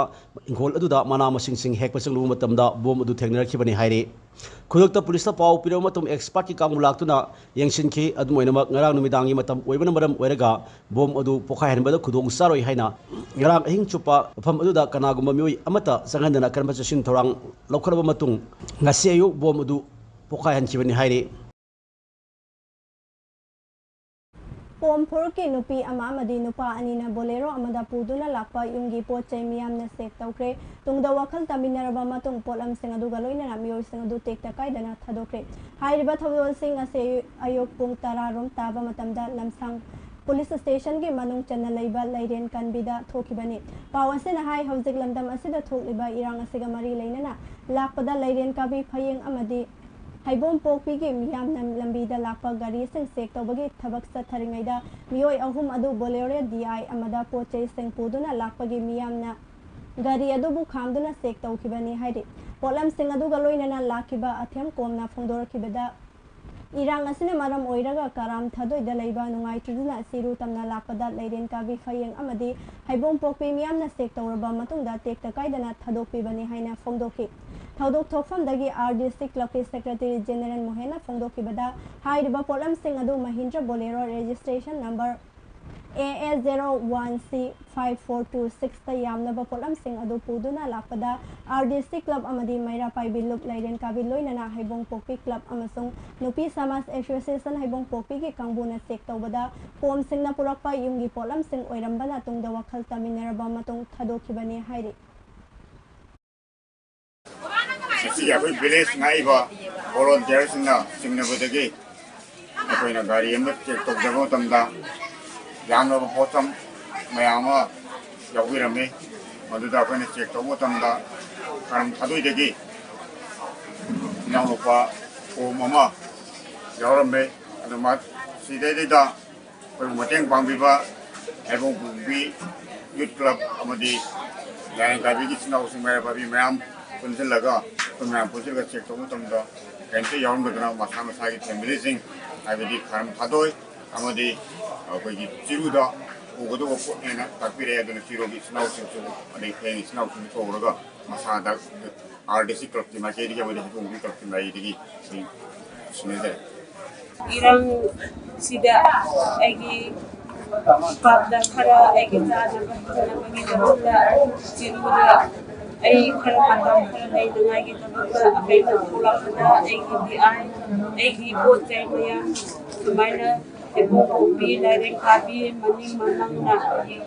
ꯏꯪꯈꯣꯜ ꯑꯗꯨꯗ ꯃꯅꯥ ꯃꯁꯤꯡꯁꯤꯡ ꯍꯦꯛꯄ ꯆꯪꯂꯨꯕ ꯃꯇꯝꯗ ꯕꯣꯝ ꯑꯗꯨ ꯊꯦꯡꯅꯔꯛꯈꯤꯕꯅꯤ ꯍꯥꯏꯔꯤ꯫ ꯈꯨꯗꯛꯇ ꯄꯨꯂꯤꯁꯇ ꯄꯥꯎ ꯄꯤꯔꯕ ꯃꯇꯨꯡ ꯑꯦꯛꯁꯄꯔꯠꯀꯤ ꯀꯥꯡꯕꯨ ꯂꯥꯛꯇꯨꯅ ꯌꯦꯡꯁꯤꯟꯈꯤ꯫ ꯑꯗꯨꯝ ꯑꯣꯏꯅꯃꯛ, ꯉꯔꯥꯡ ꯅꯨꯃꯤꯗꯥꯡꯒꯤ ꯃꯇꯝ ꯑꯣꯏꯕꯅ ꯃꯔꯝ ꯑꯣꯏꯔꯒ ꯕꯣꯝ ꯑꯗꯨ ꯄꯣꯈꯥꯏꯍꯟꯕꯗ ꯈꯨꯗꯣꯡ ꯆꯥꯔꯣꯏ ꯍꯥꯏꯅ ꯉꯔꯥꯡ ꯑꯍꯤꯡ ꯆꯨꯞꯄ ꯃꯐꯝ ꯑꯗꯨꯗ ꯀꯅꯥꯒꯨꯝꯕ ꯃꯤꯑꯣꯏ ꯑꯃꯠꯇ ꯆꯪꯍꯟꯗꯅ ꯀꯟꯕ ꯆꯦꯛꯁꯤꯟ ꯊꯧꯔꯥꯡ ꯂꯧꯈꯠꯂꯕ ꯃꯇꯨꯡ, ꯉꯁꯤ ꯑꯌꯨꯛ ꯕꯣꯝ ꯑꯗꯨ ꯄꯣꯈꯥꯏꯍꯟꯈꯤꯕꯅꯤ ꯍꯥꯏꯔꯤ꯫ ꯄꯣꯝ ꯐꯨꯔꯨꯞꯀꯤ ꯅꯨꯄꯤ ꯑꯃ ꯑꯃꯗꯤ ꯅꯨꯄꯥ ꯑꯅꯤꯅ ꯕꯣꯂꯦꯔꯣ ꯑꯃꯗ ꯄꯨꯗꯨꯅ ꯂꯥꯛꯄ ꯌꯨꯝꯒꯤ ꯄꯣꯠ ꯆꯩ ꯃꯤꯌꯥꯝꯅ ꯆꯦꯛ ꯇꯧꯈ꯭ꯔꯦ꯫ ꯇꯨꯡꯗ ꯋꯥꯈꯜ ꯇꯥꯃꯤꯟꯅꯔꯕ ꯃꯇꯨꯡ, ꯄꯣꯠꯂꯝꯁꯤꯡ ꯑꯗꯨꯒ ꯂꯣꯏꯅꯅ ꯃꯤꯑꯣꯏꯁꯤꯡ ꯑꯗꯨ ꯇꯦꯛꯇ ꯀꯥꯏꯗꯅ ꯊꯥꯗꯣꯛꯈ꯭ꯔꯦ꯫ ꯍꯥꯏꯔꯤꯕ ꯊꯧꯗꯣꯛ ꯑꯁꯤ ꯉꯁꯤ ꯑꯌꯨꯛ ꯄꯨꯡ ꯇꯔꯥ ꯔꯣꯝ ꯇꯥꯕ ꯃꯇꯝꯗ ꯂꯝꯁꯥꯡ ꯄꯨꯂꯤꯁ ꯁ꯭ꯇꯦꯁꯟꯒꯤ ꯃꯅꯨꯡ ꯆꯟꯅ ꯂꯩꯕ ꯂꯩꯔꯦꯟ ꯀꯟꯕꯤꯗ ꯊꯣꯛꯈꯤꯕꯅꯤ꯫ ꯄꯥꯎ ꯑꯁꯤꯅ ꯍꯥꯏ, ꯍꯧꯖꯤꯛ ꯂꯝꯗꯝ ꯑꯁꯤꯗ ꯊꯣꯛꯂꯤꯕ ꯏꯔꯥꯡ ꯑꯁꯤꯒ ꯃꯔꯤ ꯂꯩꯅꯅ ꯂꯥꯛꯄꯗ ꯂꯩꯔꯦꯟ ꯀꯥꯕꯤ ꯐꯌꯦꯡ ꯑꯃꯗꯤ ꯍꯩꯕꯣꯝ ꯄꯣꯛꯄꯤꯒꯤ ꯃꯤꯌꯥꯝꯅ ꯂꯝꯕꯤꯗ ꯂꯥꯛꯄ ꯒꯥꯔꯤꯁꯤꯡ ꯆꯦꯛ ꯇꯧꯕꯒꯤ ꯊꯕꯛ ꯆꯠꯊꯔꯤꯉꯩꯗ ꯃꯤꯑꯣꯏ ꯑꯍꯨꯝ ꯑꯗꯨ ꯕꯣꯂꯦꯔꯣ ꯗꯤ ꯑꯥꯏ ꯑꯃꯗ ꯄꯣꯠ ꯆꯩꯁꯤꯡ ꯄꯨꯗꯨꯅ ꯂꯥꯛꯄꯒꯤ ꯃꯤꯌꯥꯝꯅ ꯒꯥꯔꯤ ꯑꯗꯨꯕꯨ ꯈꯥꯝꯗꯨꯅ ꯆꯦꯛ ꯇꯧꯈꯤꯕꯅꯤ ꯍꯥꯏꯔꯤ꯫ ꯄꯣꯠꯂꯝꯁꯤꯡ ꯑꯗꯨꯒ ꯂꯣꯏꯅꯅ ꯂꯥꯛꯈꯤꯕ ꯑꯊꯦꯝ ꯀꯣꯝꯅ ꯐꯣꯡꯗꯣꯔꯛꯈꯤꯕꯗ, ꯏꯔꯥꯡ ꯑꯁꯤꯅ ꯃꯔꯝ ꯑꯣꯏꯔꯒ ꯀꯔꯥꯝ ꯊꯥꯗꯣꯏꯗ ꯂꯩꯕ ꯅꯨꯡꯉꯥꯏꯇꯗꯨꯅ ꯆꯤꯔꯨ ꯇꯝꯅ ꯂꯥꯛꯄꯗ ꯂꯩꯔꯦꯟ ꯀꯥꯕꯤ ꯐꯌꯦꯡ ꯑꯃꯗꯤ ꯍꯩꯕꯣꯡ ꯄꯣꯛꯄꯤ ꯃꯤꯌꯥꯝꯅ ꯆꯦꯛ ꯇꯧꯔꯕ ꯃꯇꯨꯡꯗ ꯇꯦꯛꯇ ꯀꯥꯏꯗꯅ ꯊꯥꯗꯣꯛꯄꯤꯕꯅꯤ ꯍꯥꯏꯅ ꯐꯣꯡꯗꯣꯛꯈꯤ꯫ ꯊꯧꯗꯣꯛ ꯊꯣꯛꯐꯝꯗꯒꯤ ꯑꯥꯔ ꯗꯤ ꯁꯤ ꯀ꯭ꯂꯕꯀꯤ ꯁꯦꯀ꯭ꯔꯦꯇꯔꯤ ꯖꯦꯅꯦꯔꯦꯜ ꯃꯣꯍꯦꯟꯅ ꯐꯣꯡꯗꯣꯛꯈꯤꯕꯗ, ꯍꯥꯏꯔꯤꯕ ꯄꯣꯠꯂꯝꯁꯤꯡ ꯑꯗꯨ ꯃꯍꯤꯟꯗ꯭ꯔ ꯕꯣꯂꯦꯔꯣ registration number A A zero one ꯁꯤ ꯐꯥꯏꯚ ꯐꯣꯔ ꯇꯨ ꯁꯤꯛꯁꯇ ꯌꯥꯝꯂꯕ ꯄꯣꯠꯂꯝꯁꯤꯡ ꯑꯗꯨ ꯄꯨꯗꯨꯅ ꯂꯥꯛꯄꯗ, ꯑꯥꯔ ꯗꯤ ꯁꯤ ꯀ꯭ꯂꯕ ꯑꯃꯗꯤ ꯃꯩꯔꯥ ꯄꯥꯏꯕꯤ ꯂꯨꯞ ꯂꯩꯔꯦꯟ ꯀꯥꯕꯤ ꯂꯣꯏꯅꯅ ꯍꯩꯕꯣꯡ ꯄꯣꯛꯄꯤ ꯀ꯭ꯂꯕ ꯑꯃꯁꯨꯡ ꯅꯨꯄꯤ ꯁꯃꯥꯖ ꯑꯦꯁꯣꯁꯤꯌꯦꯁꯟ ꯍꯩꯕꯣꯡ ꯄꯣꯛꯄꯤꯒꯤ ꯀꯥꯡꯕꯨꯅ ꯆꯦꯛ ꯇꯧꯕꯗ, ꯀꯣꯝꯁꯤꯡꯅ ꯄꯨꯔꯛꯄ ꯌꯨꯝꯒꯤ ꯄꯣꯠꯂꯝꯁꯤꯡ ꯑꯣꯏꯔꯝꯕꯅ ꯇꯨꯡꯗ ꯋꯥꯈꯜ ꯇꯥꯃꯤꯟꯅꯔꯕ ꯃꯇꯨꯡ ꯊꯥꯗꯣꯛꯈꯤꯕꯅꯤ ꯍꯥꯏꯔꯤ꯫ ꯉꯁꯤꯒꯤ ꯑꯩꯈꯣꯏ ꯚꯤꯂꯦꯖ ꯉꯥꯛꯏꯕ ꯚꯣꯂꯨꯟꯇꯤꯌꯔꯁꯤꯡꯅ ꯆꯤꯡꯅꯕꯗꯒꯤ ꯑꯩꯈꯣꯏꯅ ꯒꯥꯔꯤ ꯑꯃ ꯆꯦꯛ ꯇꯧꯖꯕ ꯃꯇꯝꯗ ꯌꯥꯝꯂꯕ ꯄꯣꯠꯁꯛ ꯃꯌꯥꯝ ꯑꯃ ꯌꯥꯎꯕꯤꯔꯝꯃꯤ꯫ ꯃꯗꯨꯗ ꯑꯩꯈꯣꯏꯅ ꯆꯦꯛ ꯇꯧꯕ ꯃꯇꯝꯗ ꯀꯔꯝ ꯊꯥꯗꯣꯏꯗꯒꯤ ꯏꯅꯥꯎꯅꯨꯄꯥ ꯀꯣꯝ ꯑꯃ ꯌꯥꯎꯔꯝꯃꯤ꯫ ꯑꯗꯨ ꯃ-, ꯁꯤꯗꯩꯗꯨꯗ ꯑꯩꯈꯣꯏꯕꯨ ꯃꯇꯦꯡ ꯄꯥꯡꯕꯤꯕ ꯍꯩꯕꯣꯡ ꯄꯣꯛꯄꯤ ꯌꯨꯠ ꯀ꯭ꯂꯕ ꯑꯃꯗꯤ ꯂꯥꯏꯔꯦꯟ ꯀꯥꯕꯤꯒꯤ ꯏꯆꯤꯟ ꯏꯅꯥꯎꯁꯤꯡ, ꯃꯩꯔꯥ ꯄꯥꯏꯕꯤ ꯃꯌꯥꯝ ꯄꯨꯟꯁꯤꯜꯂꯒ, ꯑꯩꯈꯣꯏ ꯃꯌꯥꯝ ꯄꯨꯟꯁꯤꯜꯂꯒ ꯆꯦꯛ ꯇꯧꯕ ꯃꯇꯝꯗ ꯀꯔꯤꯝꯇ ꯌꯥꯎꯔꯝꯗꯗꯅ ꯃꯁꯥ ꯃꯁꯥꯒꯤ ꯐꯦꯃꯤꯂꯤꯁꯤꯡ, ꯍꯥꯏꯕꯗꯤ ꯈꯔꯝ ꯊꯥꯗꯣꯏ ꯑꯃꯗꯤ ꯑꯩꯈꯣꯏꯒꯤ ꯆꯤꯔꯨꯗ ꯄꯨꯒꯗꯧꯕ ꯄꯣꯠꯅꯦꯅ ꯇꯥꯛꯄꯤꯔꯛꯑꯦ꯫ ꯑꯗꯨꯅ ꯆꯤꯔꯨꯒꯤ ꯏꯆꯤꯟ ꯏꯅꯥꯎꯁꯤꯡꯁꯨ ꯑꯗꯩ ꯐꯌꯦꯡ ꯏꯆꯤꯟ ꯏꯅꯥꯎꯁꯤꯡꯁꯨ ꯀꯧꯔꯒ ꯃꯁꯥꯗ ꯑꯥꯔ ꯗꯤ ꯁꯤ ꯀ꯭ꯂꯕꯀꯤ ꯃꯥꯏꯀꯩꯗꯒꯤ ꯑꯃꯗꯤ ꯍꯩꯕꯣꯡ ꯄꯣꯛꯄꯤ ꯀ꯭ꯂꯕꯀꯤ ꯃꯥꯏꯀꯩꯗꯒꯤ ꯑꯩꯈꯣꯏ ꯁꯤꯟꯅꯖꯔꯦ꯫ ꯏꯔꯥꯡꯁꯤꯗ ꯑꯩꯒꯤ ꯀ꯭ꯂꯕꯇ ꯈꯔ ꯑꯩꯒꯤ ꯆꯥꯅꯕ ꯊꯛꯅꯕꯒꯤꯗꯃꯛꯇ ꯆꯤꯔꯨꯗ ꯑꯩ ꯈꯔ ꯃꯇꯝ ꯈꯔ ꯂꯩꯅꯉꯥꯏꯒꯤꯗꯃꯛꯇ ꯑꯩꯅ ꯊꯣꯛꯂꯛꯄꯗ ꯑꯩꯒꯤ ꯗꯤ ꯑꯥꯏ, ꯑꯩꯒꯤ ꯄꯣꯠ ꯆꯩ ꯃꯌꯥꯝ ꯁꯨꯃꯥꯏꯅ ꯍꯩꯕꯣꯡ ꯄꯣꯛꯄꯤ, ꯂꯥꯏꯔꯦꯟ ꯀꯥꯕꯤ, ꯃꯅꯤꯡ ꯃꯃꯥꯡꯅ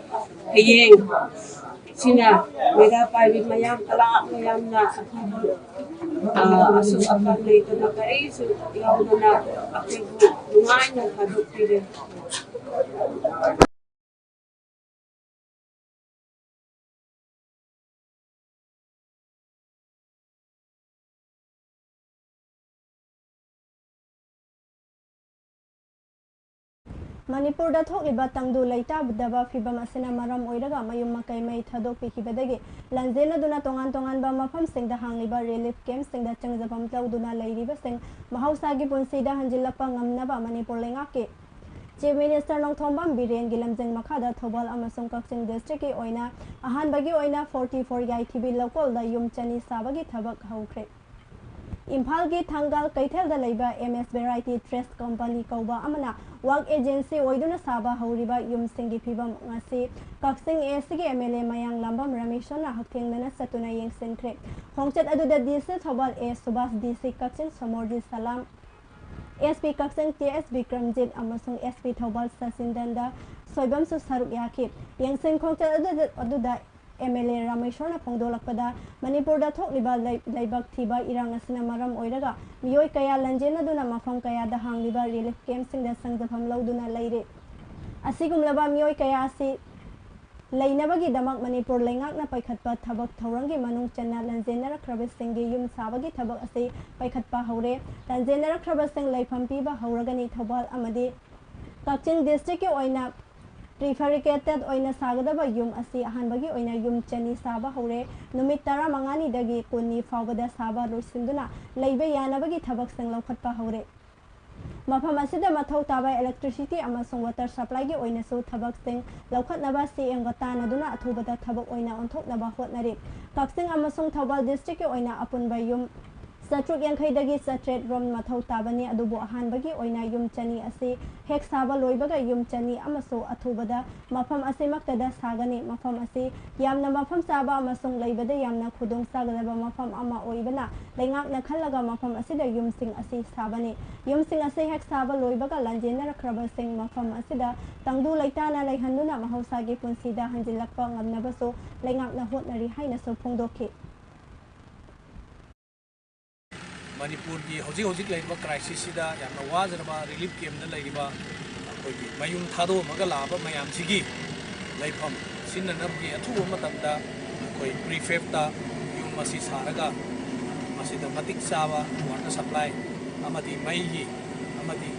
ꯍꯌꯦꯡ ꯁꯤꯅ ꯃꯩꯔꯥ ꯄꯥꯏꯕꯤ ꯃꯌꯥꯝ, ꯀꯂꯥ ꯃꯌꯥꯝꯅ ꯑꯩꯈꯣꯏꯕꯨ, ꯑ, ꯑꯁꯣꯛ ꯑꯄꯟ ꯂꯩꯇꯅ ꯀꯔꯤꯁꯨ ꯌꯥꯎꯗꯅ ꯑꯩꯈꯣꯏꯕꯨ ꯅꯨꯡꯉꯥꯏꯅ ꯊꯥꯗꯣꯛꯄꯤꯔꯦ꯫ ꯃꯅꯤꯄꯨꯔꯗ ꯊꯣꯛꯂꯤꯕ ꯇꯪꯗꯨ ꯂꯩꯇꯥꯗꯕ ꯐꯤꯚꯝ ꯑꯁꯤꯅ ꯃꯔꯝ ꯑꯣꯏꯔꯒ ꯃꯌꯨꯝ ꯃꯀꯩ ꯃꯩ ꯊꯥꯗꯣꯛꯄꯤꯈꯤꯕꯗꯒꯤ ꯂꯥꯟꯖꯦꯟꯅꯗꯨꯅ ꯇꯣꯉꯥꯟ ꯇꯣꯉꯥꯟꯕ ꯃꯐꯝꯁꯤꯡꯗ ꯍꯥꯡꯂꯤꯕ relief camp ꯁꯤꯡꯗ ꯆꯪꯖꯐꯝ ꯂꯧꯗꯨꯅ ꯂꯩꯔꯤꯕꯁꯤꯡ ꯃꯍꯧꯁꯥꯒꯤ ꯄꯨꯟꯁꯤꯗ ꯍꯟꯖꯤꯜꯂꯛꯄ ꯉꯝꯅꯕ ꯃꯅꯤꯄꯨꯔ ꯂꯩꯉꯥꯛꯀꯤ Chief Minister ꯅꯣꯡꯊꯣꯝꯕꯝ ꯕꯤꯔꯦꯟꯒꯤ ꯂꯝꯖꯤꯡ ꯃꯈꯥꯗ ꯊꯧꯕꯥꯜ ꯑꯃꯁꯨꯡ ꯀꯛꯆꯤꯡ district ꯀꯤ ꯑꯣꯏꯅ ꯑꯍꯥꯟꯕꯒꯤ ꯑꯣꯏꯅ forty four ꯌꯥꯏꯊꯤꯕꯤ ꯂꯧꯀꯣꯜꯗ ꯌꯨꯝ ꯆꯅꯤ ꯁꯥꯕꯒꯤ ꯊꯕꯛ ꯍꯧꯈ꯭ꯔꯦ꯫ ꯏꯝꯐꯥꯜꯒꯤ ꯊꯪꯒꯥꯜ ꯀꯩꯊꯦꯜꯗ ꯂꯩꯕ M S Variety Trust Company ꯀꯧꯕ ꯑꯃꯅ work agency ꯑꯣꯏꯗꯨꯅ ꯁꯥꯕ ꯍꯧꯔꯤꯕ ꯌꯨꯝꯁꯤꯡꯒꯤ ꯐꯤꯕꯝ ꯉꯁꯤ ꯀꯛꯆꯤꯡ A C ꯒꯤ M L A ꯃꯌꯥꯡꯂꯥꯝꯕꯝ ꯔꯃꯦꯁꯣꯔꯅ ꯍꯛꯊꯦꯡꯅꯅ ꯆꯠꯇꯨꯅ ꯌꯦꯡꯁꯤꯟꯈ꯭ꯔꯦ꯫ ꯈꯣꯡꯆꯠ ꯑꯗꯨꯗ D C Thoubal A Subhas, D C Kakching Somorjit Salam, S P Kakching T S Bikramjit ꯑꯃꯁꯨꯡ S P ꯊꯧꯕꯥꯜ ꯁꯆꯤꯟꯗꯟꯗ ꯁꯣꯏꯕꯝꯁꯨ ꯁꯔꯨꯛ ꯌꯥꯈꯤ꯫ ꯌꯦꯡꯁꯤꯟ ꯈꯣꯡꯆꯠ ꯑꯗꯨꯗ, ꯑꯗꯨꯗ M L A ꯔꯥꯃꯦꯁꯣꯔꯅ ꯐꯣꯡꯗꯣꯛꯂꯛꯄꯗ, ꯃꯅꯤꯄꯨꯔꯗ ꯊꯣꯛꯂꯤꯕ ꯂꯩ-, ꯂꯩꯕꯥꯛ ꯊꯤꯕ ꯏꯔꯥꯡ ꯑꯁꯤꯅ ꯃꯔꯝ ꯑꯣꯏꯔꯒ ꯃꯤꯑꯣꯏ ꯀꯌꯥ ꯂꯥꯟꯖꯦꯟꯅꯗꯨꯅ ꯃꯐꯝ ꯀꯌꯥꯗ ꯍꯥꯡꯂꯤꯕ relief camp ꯁꯤꯡꯗ ꯆꯪꯖꯐꯝ ꯂꯧꯗꯨꯅ ꯂꯩꯔꯤ꯫ ꯑꯁꯤꯒꯨꯝꯂꯕ ꯃꯤꯑꯣꯏ ꯀꯌꯥ ꯑꯁꯤ ꯂꯩꯅꯕꯒꯤꯗꯃꯛ ꯃꯅꯤꯄꯨꯔ ꯂꯩꯉꯥꯛꯅ ꯄꯥꯏꯈꯠꯄ ꯊꯕꯛ ꯊꯧꯔꯝꯒꯤ ꯃꯅꯨꯡ ꯆꯟꯅ ꯂꯥꯟꯖꯦꯟꯅꯔꯛꯈ꯭ꯔꯕꯁꯤꯡꯒꯤ ꯌꯨꯝ ꯁꯥꯕꯒꯤ ꯊꯕꯛ ꯑꯁꯤ ꯄꯥꯏꯈꯠꯄ ꯍꯧꯔꯦ꯫ ꯂꯥꯟꯖꯦꯟꯅꯔꯛꯈ꯭ꯔꯕꯁꯤꯡ ꯂꯩꯐꯝ ꯄꯤꯕ ꯍꯧꯔꯒꯅꯤ꯫ ꯊꯧꯕꯥꯜ ꯑꯃꯗꯤ ꯀꯛꯆꯤꯡ district ꯀꯤ ꯑꯣꯏꯅ prefabricated ꯑꯣꯏꯅ ꯁꯥꯒꯗꯕ ꯌꯨꯝ ꯑꯁꯤ ꯑꯍꯥꯟꯕꯒꯤ ꯑꯣꯏꯅ ꯌꯨꯝ ꯆꯅꯤ ꯁꯥꯕ ꯍꯧꯔꯦ꯫ ꯅꯨꯃꯤꯠ ꯇꯔꯥꯃꯉꯥꯅꯤꯗꯒꯤ ꯀꯨꯟꯅꯤ ꯐꯥꯎꯕꯗ ꯁꯥꯕ ꯂꯣꯏꯁꯤꯟꯗꯨꯅ ꯂꯩꯕ ꯌꯥꯅꯕꯒꯤ ꯊꯕꯛꯁꯤꯡ ꯂꯧꯈꯠꯄ ꯍꯧꯔꯦ꯫ ꯃꯐꯝ ꯑꯁꯤꯗ ꯃꯊꯧ ꯇꯥꯕ electricity ꯑꯃꯁꯨꯡ water supply ꯒꯤ ꯑꯣꯏꯅꯁꯨ ꯊꯕꯛꯁꯤꯡ ꯂꯧꯈꯠꯅꯕ C M ꯒ ꯇꯥꯟꯅꯗꯨꯅ ꯑꯊꯨꯕꯗ ꯊꯕꯛ ꯑꯣꯏꯅ ꯑꯣꯟꯊꯣꯛꯅꯕ ꯍꯣꯠꯅꯔꯤ꯫ ꯀꯛꯆꯤꯡ ꯑꯃꯁꯨꯡ ꯊꯧꯕꯥꯜ district ꯀꯤ ꯑꯣꯏꯅ ꯑꯄꯨꯟꯕ ꯌꯨꯝ ꯆꯥꯇ꯭ꯔꯨꯛ ꯌꯥꯡꯈꯩꯗꯒꯤ ꯆꯥꯇ꯭ꯔꯦꯠ ꯔꯣꯝ ꯃꯊꯧ ꯇꯥꯕꯅꯤ, ꯑꯗꯨꯕꯨ ꯑꯍꯥꯟꯕꯒꯤ ꯑꯣꯏꯅ ꯌꯨꯝ ꯆꯅꯤ ꯑꯁꯤ ꯍꯦꯛ ꯁꯥꯕ ꯂꯣꯏꯕꯒ ꯌꯨꯝ ꯆꯅꯤ ꯑꯃꯁꯨ ꯑꯊꯨꯕꯗ ꯃꯐꯝ ꯑꯁꯤꯃꯛꯇꯗ ꯁꯥꯒꯅꯤ꯫ ꯃꯐꯝ ꯑꯁꯤ ꯌꯥꯝꯅ ꯃꯐꯝ ꯆꯥꯕ ꯑꯃꯁꯨꯡ ꯂꯩꯕꯗ ꯌꯥꯝꯅ ꯈꯨꯗꯣꯡ ꯆꯥꯒꯗꯕ ꯃꯐꯝ ꯑꯃ ꯑꯣꯏꯕꯅ ꯂꯩꯉꯥꯛꯅ ꯈꯜꯂꯒ ꯃꯐꯝ ꯑꯁꯤꯗ ꯌꯨꯝꯁꯤꯡ ꯑꯁꯤ ꯁꯥꯕꯅꯤ꯫ ꯌꯨꯝꯁꯤꯡ ꯑꯁꯤ ꯍꯦꯛ ꯁꯥꯕ ꯂꯣꯏꯕꯒ ꯂꯥꯟꯖꯦꯟꯅꯔꯛꯈ꯭ꯔꯕꯁꯤꯡ ꯃꯐꯝ ꯑꯁꯤꯗ ꯇꯪꯗꯨ ꯂꯩꯇꯥꯅ ꯂꯩꯍꯟꯗꯨꯅ ꯃꯍꯧꯁꯥꯒꯤ ꯄꯨꯟꯁꯤꯗ ꯍꯟꯖꯤꯜꯂꯛꯄ ꯉꯝꯅꯕꯁꯨ ꯂꯩꯉꯥꯛꯅ ꯍꯣꯠꯅꯔꯤ ꯍꯥꯏꯅꯁꯨ ꯐꯣꯡꯗꯣꯛꯈꯤ꯫ ꯃꯅꯤꯄꯨꯔꯒꯤ ꯍꯧꯖꯤꯛ ꯍꯧꯖꯤꯛ ꯂꯩꯔꯤꯕ crisis ꯁꯤꯗ ꯌꯥꯝꯅ ꯋꯥꯖꯔꯕ relief camp ꯇ ꯂꯩꯔꯤꯕ ꯑꯩꯈꯣꯏꯒꯤ ꯃꯌꯨꯝ ꯊꯥꯗꯣꯛꯑꯝꯃꯒ ꯂꯥꯛꯑꯕ ꯃꯌꯥꯝꯁꯤꯒꯤ ꯂꯩꯐꯝ ꯁꯤꯟꯅꯅꯕꯒꯤ ꯑꯊꯨꯕ ꯃꯇꯝꯗ ꯑꯩꯈꯣꯏ prefab ꯇ ꯌꯨꯝ ꯑꯁꯤ ꯁꯥꯔꯒ ꯃꯁꯤꯗ ꯃꯇꯤꯛ ꯆꯥꯕ water supply ꯑꯃꯗꯤ ꯃꯩꯒꯤ ꯑꯃꯗꯤ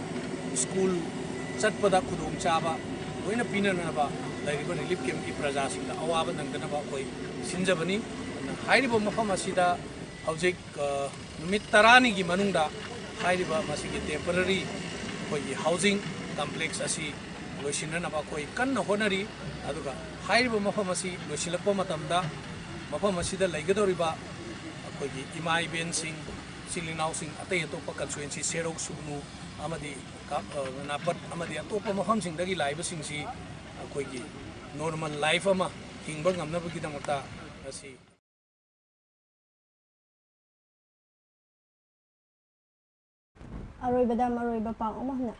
school ꯆꯠꯄꯗ ꯈꯨꯗꯣꯡꯆꯥꯕ ꯂꯣꯏꯅ ꯄꯤꯅꯅꯕ ꯂꯩꯔꯤꯕ ꯔꯤꯂꯤꯐ ꯀꯦꯝꯞꯀꯤ ꯄ꯭ꯔꯖꯥꯁꯤꯡꯗ ꯑꯋꯥꯕ ꯅꯪꯗꯅꯕ ꯑꯩꯈꯣꯏ ꯁꯤꯟꯖꯕꯅꯤ꯫ ꯑꯗꯨꯅ ꯍꯥꯏꯔꯤꯕ ꯃꯐꯝ ꯑꯁꯤꯗ ꯍꯧꯖꯤꯛ, ꯑ, ꯅꯨꯃꯤꯠ ꯇꯔꯥꯅꯤꯒꯤ ꯃꯅꯨꯡꯗ ꯍꯥꯏꯔꯤꯕ ꯃꯁꯤꯒꯤ ꯇꯦꯝꯄꯔꯔꯤ ꯑꯩꯈꯣꯏꯒꯤ ꯍꯥꯎꯁꯤꯡ ꯀꯝꯄ꯭ꯂꯦꯛꯁ ꯑꯁꯤ ꯂꯣꯏꯁꯤꯟꯅꯅꯕ ꯑꯩꯈꯣꯏ ꯀꯟꯅ ꯍꯣꯠꯅꯔꯤ꯫ ꯑꯗꯨꯒ ꯍꯥꯏꯔꯤꯕ ꯃꯐꯝ ꯑꯁꯤ ꯂꯣꯏꯁꯤꯜꯂꯛꯄ ꯃꯇꯝꯗ ꯃꯐꯝ ꯑꯁꯤꯗ ꯂꯩꯒꯗꯧꯔꯤꯕ ꯑꯩꯈꯣꯏꯒꯤ ꯏꯃꯥ ꯏꯕꯦꯟꯁꯤꯡ, ꯏꯆꯤꯜ ꯏꯅꯥꯎꯁꯤꯡ, ꯑꯇꯩ ꯑꯇꯣꯞꯄ ꯀꯟꯁꯇꯤꯇ꯭ꯋꯦꯟꯁꯤ ꯁꯦꯔꯧ ꯁꯨꯒꯅꯨ ꯑꯃꯗꯤ ꯀꯥꯞ-, ꯑ, ꯅꯥꯄꯠ ꯑꯃꯗꯤ ꯑꯇꯣꯞꯄ ꯃꯐꯝꯁꯤꯡꯗꯒꯤ ꯂꯥꯛꯏꯕꯁꯤꯡꯁꯤ ꯑꯩꯈꯣꯏꯒꯤ ꯅꯣꯔꯃꯦꯜ ꯂꯥꯏꯐ ꯑꯃ ꯍꯤꯡꯕ ꯉꯝꯅꯕꯒꯤꯗꯃꯛꯇ ꯉꯁꯤ ꯑꯔꯣꯏꯕꯗ ꯃꯔꯨꯑꯣꯏꯕ ꯄꯥꯎ ꯑꯃ ꯍꯟꯅ꯫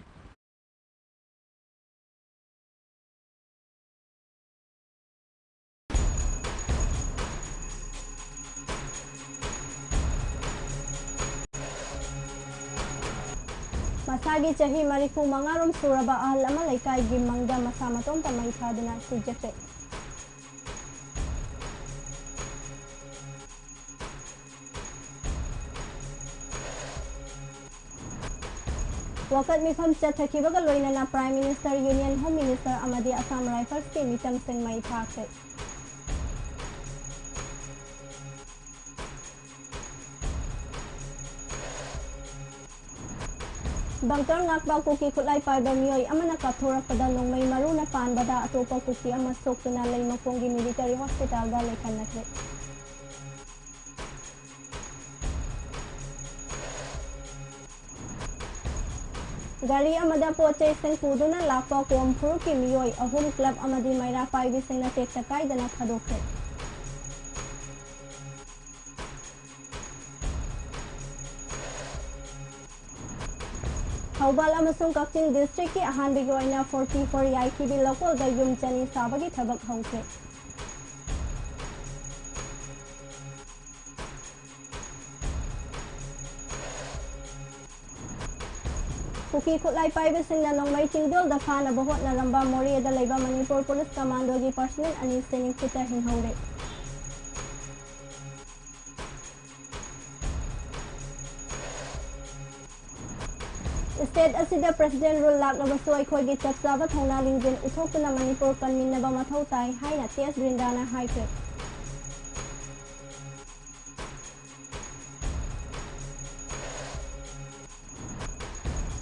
ꯃꯁꯥꯒꯤ ꯆꯍꯤ ꯃꯔꯤꯐꯨ ꯃꯉꯥꯔꯣꯝ ꯁꯨꯔꯕ ꯑꯍꯜ ꯑꯃ ꯂꯩꯀꯥꯏꯒꯤ ꯃꯪꯗ ꯃꯁꯥ ꯃꯇꯣꯝꯇ ꯃꯩ ꯊꯥꯗꯨꯅ ꯁꯤꯖꯈ꯭ꯔꯦ꯫ ꯋꯥꯀꯠ ꯃꯤꯐꯝ ꯆꯠꯊꯈꯤꯕꯒ ꯂꯣꯏꯅꯅ Prime Minister, Union Home Minister ꯑꯃꯗꯤ Assam Riflesꯀꯤ ꯃꯤꯆꯝꯁꯤꯡ ꯃꯩ ꯊꯥꯈ꯭ꯔꯦ꯫ ꯕꯪꯀꯔ ꯉꯥꯛꯄ ꯀꯨꯀꯤ ꯈꯨꯠꯂꯥꯏ ꯄꯥꯏꯕ ꯃꯤꯑꯣꯏ ꯑꯃꯅ ꯀꯥꯞꯊꯣꯔꯛꯄꯗ ꯅꯣꯡꯃꯩ ꯃꯔꯨꯅ ꯄꯥꯟꯕꯗ ꯑꯇꯣꯞꯄ ꯀꯨꯀꯤ ꯑꯃ ꯁꯣꯛꯇꯨꯅ ꯂꯩꯃꯈꯣꯡꯒꯤ ꯃꯤꯂꯤꯇꯔꯤ ꯍꯣꯁꯄꯤꯇꯥꯜꯗ ꯂꯩꯈꯟꯅꯈ꯭ꯔꯦ꯫ ꯒꯥꯔꯤ ꯑꯃꯗ ꯄꯣꯠ ꯆꯩꯁꯤꯡ ꯄꯨꯗꯨꯅ ꯂꯥꯛꯄ ꯀꯣꯝ ꯐꯨꯔꯨꯞꯀꯤ ꯃꯤꯑꯣꯏ ꯑꯍꯨꯝ ꯀ꯭ꯂꯕ ꯑꯃꯗꯤ ꯃꯩꯔꯥ ꯄꯥꯏꯕꯤꯁꯤꯡꯅ ꯇꯦꯛꯇ ꯀꯥꯏꯗꯅ ꯊꯥꯗꯣꯛꯈ꯭ꯔꯦ꯫ ꯊꯧꯕꯥꯜ ꯑꯃꯁꯨꯡ ꯀꯛꯆꯤꯡ ꯗꯤꯁꯇ꯭ꯔꯤꯛꯀꯤ ꯑꯍꯥꯟꯕꯒꯤ ꯑꯣꯏꯅ forty four ꯌꯥꯏꯊꯤꯕꯤ ꯂꯧꯀꯣꯜꯗ ꯌꯨꯝ ꯆꯅꯤ ꯁꯥꯕꯒꯤ ꯊꯕꯛ ꯍꯧꯈ꯭ꯔꯦ꯫ ꯀꯨꯀꯤ ꯈꯨꯠꯂꯥꯏ ꯄꯥꯏꯕꯁꯤꯡꯅ ꯅꯣꯡꯃꯩ ꯆꯤꯡꯗꯣꯜꯗ ꯐꯥꯅꯕ ꯍꯣꯠꯅꯔꯝꯕ ꯃꯣꯔꯦꯗ ꯂꯩꯕ ꯃꯅꯤꯄꯨꯔ ꯄꯨꯂꯤꯁ ꯀꯃꯥꯟꯗꯣꯒꯤ ꯄꯔꯁꯅꯦꯜ ꯑꯅꯤꯁꯤ ꯅꯤꯡꯈꯤꯠꯇ ꯍꯤꯡꯍꯧꯔꯦ꯫ State ꯑꯁꯤꯗ President Rule ꯂꯥꯛꯂꯕꯁꯨ ꯑꯩꯈꯣꯏꯒꯤ ꯆꯞ ꯆꯥꯕ ꯊꯧꯅꯥ ꯂꯤꯡꯖꯦꯜ ꯎꯠꯊꯣꯛꯇꯨꯅ ꯃꯅꯤꯄꯨꯔ ꯀꯟꯃꯤꯟꯅꯕ ꯃꯊꯧ ꯇꯥꯏ ꯍꯥꯏꯅ ꯇꯤ ꯑꯦꯁ ꯕ꯭ꯔꯤꯟꯗꯥꯅ ꯍꯥꯏꯈ꯭ꯔꯦ꯫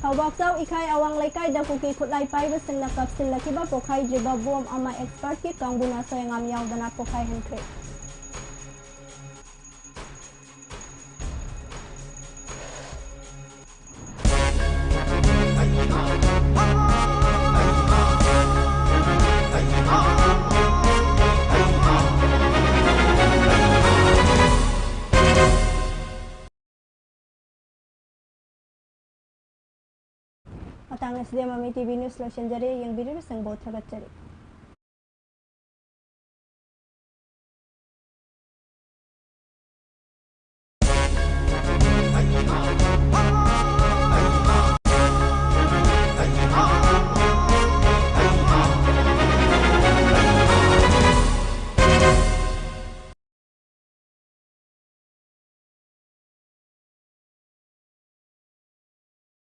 ꯊꯧꯕꯥꯛꯆꯥꯎ ꯏꯈꯥꯏ ꯑꯋꯥꯡ ꯂꯩꯀꯥꯏꯗ ꯀꯨꯀꯤ ꯈꯨꯠꯂꯥꯏ ꯄꯥꯏꯕꯁꯤꯡꯅ ꯀꯥꯞꯁꯤꯜꯂꯛꯈꯤꯕ ꯄꯣꯈꯥꯏꯗ꯭ꯔꯤꯕ ꯕꯣꯝ ꯑꯃ expertꯀꯤ ꯀꯥꯡꯕꯨꯅ ꯁꯣꯏꯉꯥꯝ ꯌꯥꯎꯗꯅ ꯄꯣꯈꯥꯏꯍꯟꯈ꯭ꯔꯦ꯫ ꯃꯇꯥꯡ ꯑꯁꯤꯗ ꯃꯃꯤ ꯇꯤ ꯚꯤ News ꯂꯣꯏꯁꯤꯟꯖꯔꯦ꯫ ꯌꯦꯡꯕꯤꯔꯤꯕꯁꯤꯡꯕꯨ ꯊꯥꯒꯠꯆꯔꯤ꯫